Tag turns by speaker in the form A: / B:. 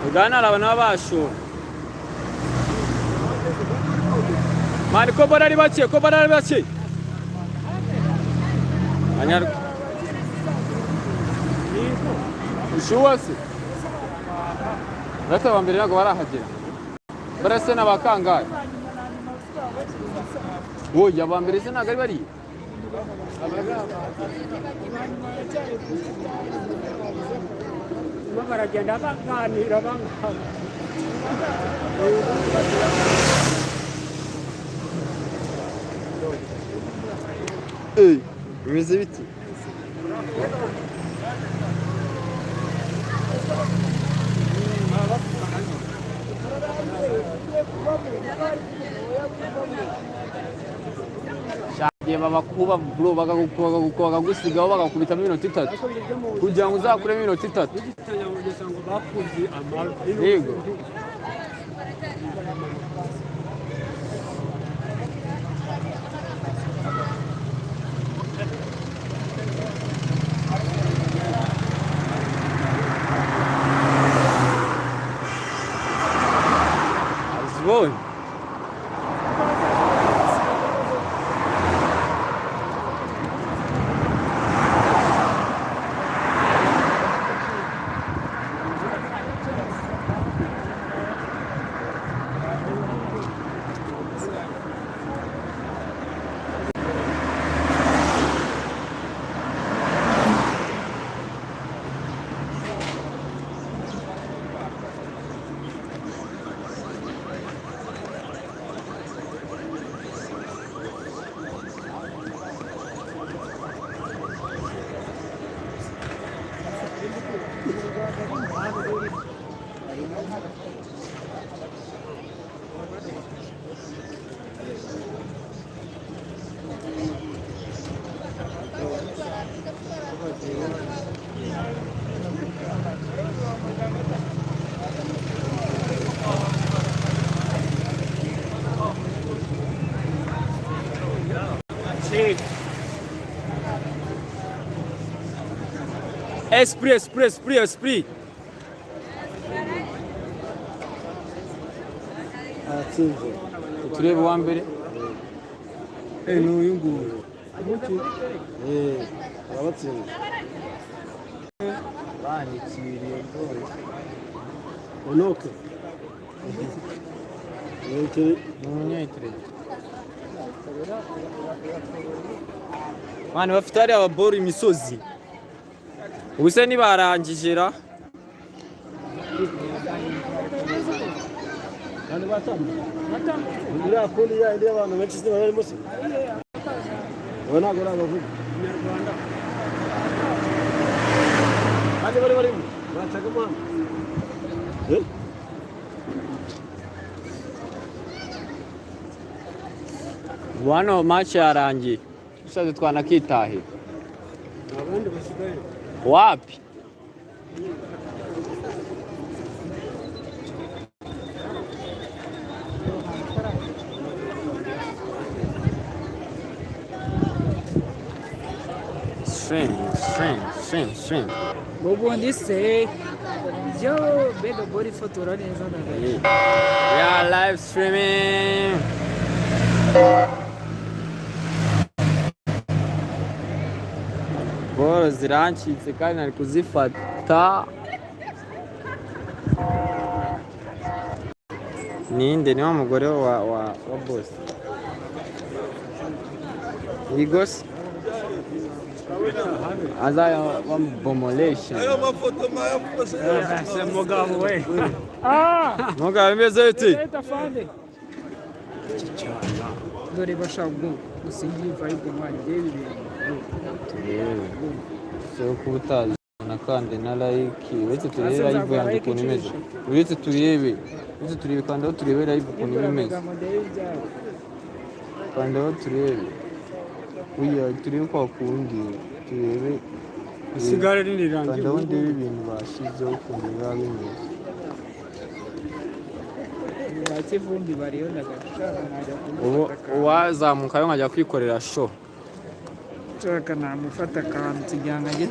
A: Ugana hari abantu baba bashora. Man, ko mbona ari bake, ko mbona ari bake. Anyarwa. Ushuwa se? Uretse aba mbere ntabwo barahagera. Barase n'abakangahe? Wowe, aba mbere se ntabwo ari bariya?
B: Bo baragenda baganira bangana.
A: Eh, bimeze biti? Shagiye babakuba bro, bakagukuba, bakagukuba, bakagusigaho, bagakubitamo iminota 3 kugira ngo uzakuremo iminota 3.
B: Ngo bakubye amavi.
A: Yego. Azibonye. Esprit, esprit, esprit, esprit.
C: Aratsinze.
A: Turebe uwa mbere.
C: Ni uyu nguyu. Arabatsinze.
A: Banikiriye rwose.
C: Onoke.
A: Ni umunyayitirere. Mani, bafite hariya ababoro imisozi. Ubu se ntibarangije ra?
C: Kandi batambutse. Iriya kundi ya indi y'abantu benshi se barimo se. Abo ntabwo ari abavuga. Kandi bari barimo. Bacagamo hano. Eh?
A: Ubu hano match yarangiye. Dushatse twanakitahira.
B: Abandi basigaye.
A: Wapi? Stream, stream, stream, stream.
D: Ubundi se yo mbega bora ifotora neza ndagaye.
A: We are live streaming. Boro zirancitse kandi nari kuzifata. Ninde niwo mugore wa boss? Igos azaya bamubomolesha.
B: Se mugabo we.
A: Mugabo, bimeze bite?
D: Leta fande dore bashaka gusa iyi vibe mwana ndebe ibintu.
A: Turebe so kuba utazi nakande na like. Uretse turebe live yanjye ukuntu imeze, uretse turebe kandi aho turebe live ukuntu iba imeze.
D: Amagambo ndebe ibyabo.
A: Kandi aho turebe, uya turebe kwa kundi turebe.
B: Isigare ririrangiye.
A: Kandi aho ndebe ibintu bashyizeho ukuntu biba bimeze.
D: Ba Kivumbi bariyo ndagashaka nkajya
A: Ubu
D: kumufata akantu.
A: Uwazamukayo nkajya kwikorera show.
D: Nshaka namufata akantu kugira ngo ajye.